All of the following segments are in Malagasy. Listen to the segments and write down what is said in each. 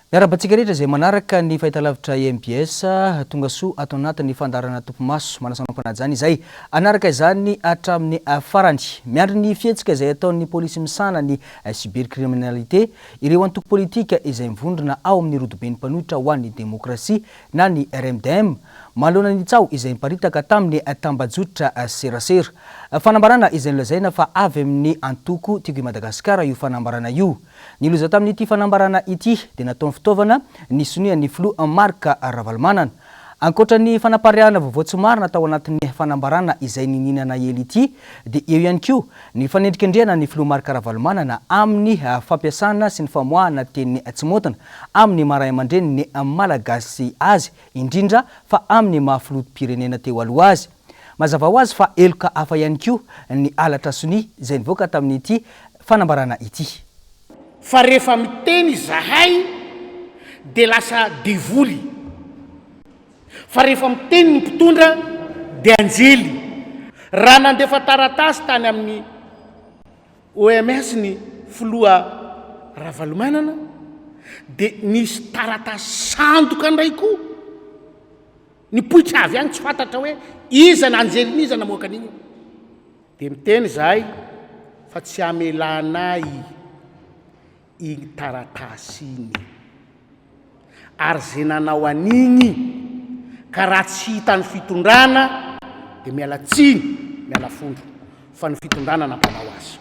Miarahaba antsika rehetra izay manaraka ny fahitalavitra mbs, tonga soa ato anatin'ny fandaharana Topimaso. Manasa anao am-panajana izay hanaraka izany hatramin'ny farany. Miandry ny fihetsika izay ataon'ny polisy misahana ny cybercriminalité ireo antoko politika izay mivondrona ao amin'ny rodoben'ny mpanohitra ho an'ny demokrasia na ny RMDM manoloana ny tsaho izay niparitaka tamin'ny tambajotra serasera. Fanambarana izay nolazaina fa avy amin'ny antoko Tiako i Madagasikara io fanambarana io. Ny loza tamin'ity fanambarana ity dia nataony fitaovana ny sonian'ny filoha Marc Ravalomanana. Ankoatra ny fanapariahana vaovao tsy marina tao anatin'ny fanambarana izay niniana naely ity dia eo ihany koa ny fanendrikendrehana ny filoha Marc Ravalomanana amin'ny fampiasana sy ny famoahana teny tsy maotina amin'ny maha ray aman-drenin'ny Malagasy azy indrindra fa amin'ny maha filoham-pirenena teo aloha azy. Mazava ho azy fa heloka hafa ihany koa ny halatra sonia izay nivoaka tamin'ity fanambarana ity. Fa rehefa miteny izahay dia lasa devoly, fa rehefa miteny ny mpitondra dia anjely. Raha nandefa taratasy tany amin'ny OMS ny filoha Ravalomanana dia nisy taratasy sandoka indray koa. Nipoitra avy any tsy fantatra hoe iza na anjelin'iza namoaka an'iny. Dia miteny izahay fa tsy hamelanay iny taratasy iny. Ary izay nanao an'iny ka raha tsy hitan'ny fitondrana dia miala tsiny, miala fondro fa ny fitondrana nampanao azy.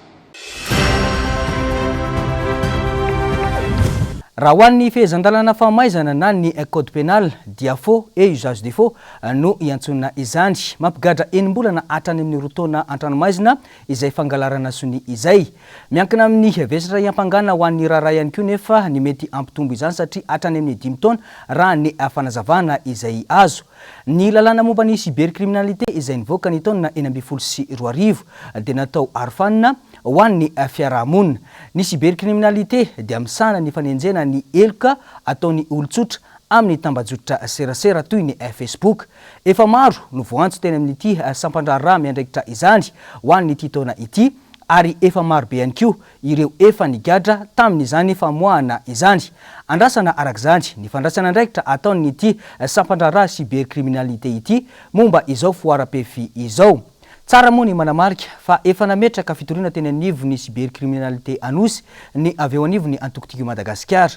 Raha ho an'ny fehezan-dalana famaizana na ny code pénal dia faux et usage de faux no iantsoana izany. Mampigadra enim-bolana hatrany amin'ny roa taona an-tranomaizina izay fangalarana sonia izay. Miankina amin'ny vesatra hiampangana ho an'ny raharaha ihany koa nefa ny mety hampitombo izany satria hatrany amin'ny dimy taona raha ny fanazavana izay azo. Ny lalàna momba ny cybercriminalité izay nivoaka ny taona 2016 dia natao arofanina ho an'ny fiaraha-monina. Ny cybercriminalité dia misahana ny fanenjehana ny heloka ataon'ny olon-tsotra amin'ny tambajotra serasera toy ny Facebook. Efa maro no voantso teny amin'ity sampan-draharaha miandraikitra izany ho an'ity taona ity ary efa maro be ihany koa ireo efa nigadra tamin'izany famoahana izany. Andrasana araka izany ny fandraisana andraikitra ataon'ity sampan-draharaha cybercriminalité ity momba izao foaram-pefy izao. Tsara moa ny manamarika fa efa nametraka fitoriana teny anivon'ny cybercriminalité Anosy ny avy eo anivon'ny antoko Tiako i Madagasikara.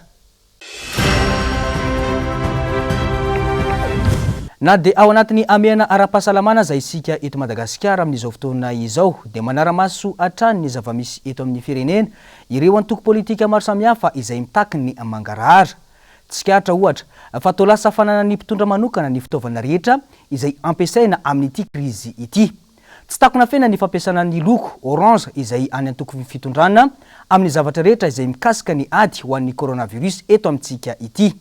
Na dia ao anatin'ny hamehana ara-pahasalamana aza isika eto Madagasikara amin'izao fotoana izao dia manara-maso hatrany ny zava-misy eto amin'ny firenena ireo antoko politika maro samihafa izay mitaky ny mangarahara. Tsikaritra ohatra fa toa lasa fananan'ny mpitondra manokana ny fitaovana rehetra izay ampiasaina amin'ity krizy ity. Tsy takona fena ny fampiasana ny loko orange izay any antokon'ny fitondrana amin'ny zavatra rehetra izay mikasika ny ady ho an'ny coronavirus eto amintsika ity.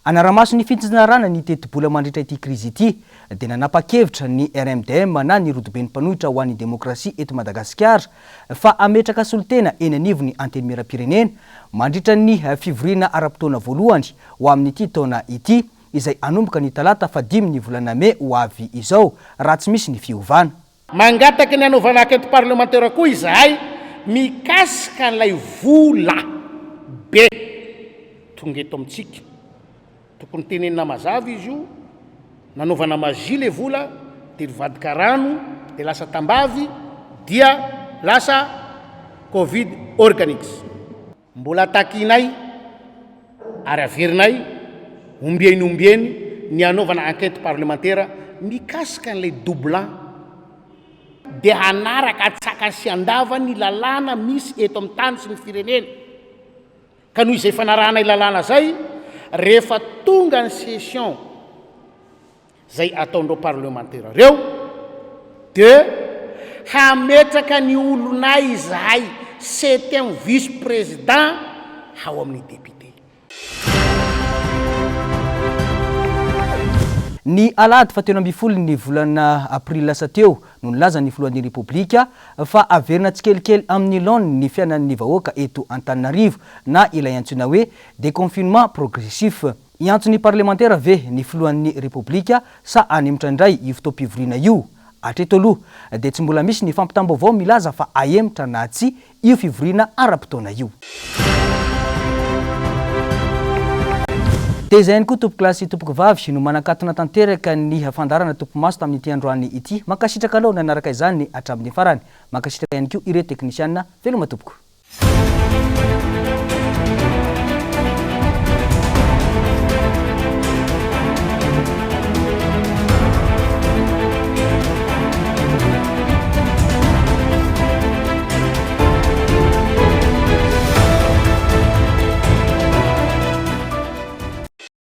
Anaramaso ny fitsinjarana ny tetibola mandritra ity krizy ity dia nanapa-kevitra ny RMDM na ny Rodoben'ny mpanohitra ho an'ny demokrasia eto Madagasikara fa hametraka solontena eny anivon'ny Antenimierampirenena mandritra ny fivoriana ara-potoana voalohany ho amin'ity taona ity izay hanomboka ny talata fahadimy ny volana mey ho avy izao, raha tsy misy ny fiovana. Mangataka ny hanaovana enquête parlementaire koa izahay mikasika an'ilay vola be tonga eto amintsika. Tokony tenenina mazava izy io, nanaovana magie le vola dia nivadika rano dia lasa tambavy dia lasa covid organics. Mbola takianay ary averinay ombieny ombieny ny hanaovana enquête parlemantera mikasika an'ilay doublant dia hanaraka antsakany sy andavany ny lalàna misy eto amin'ny tany sy ny firenena. Ka noho izay fanarahanay lalàna izay, rehefa tonga ny session Zay ataonreo parlemantera reo de hametraka ny olonay izahay septième vice président ao amin'ny député. Ny alahady fahatelo ambin'ny ny volana aprily lasa teo no nilaza ny filohan'ny Repoblika fa haverina tsikelikely amin'ny laoniny ny fiainan'ny vahoaka eto Antananarivo na ilay antsoina hoe déconfinement progressif. Hiantso ny parlemantera ve ny filohan'ny Repoblika sa hanemotra indray io fotoam-pivoriana io? Hatreto aloha dia tsy mbola misy ny fampitam-baovao milaza fa hahemotra na tsia io fivoriana ara-potoana io. Dia izay ihany koa tompokolahy sy tompokovavy no manakatona tanteraka ny fandaharana Topimaso tamin'ity androany ity. Mankasitraka anao nanaraka izany hatramin'ny farany. Mankasitraka ihany koa ireo teknisiana. Veloma tompoko.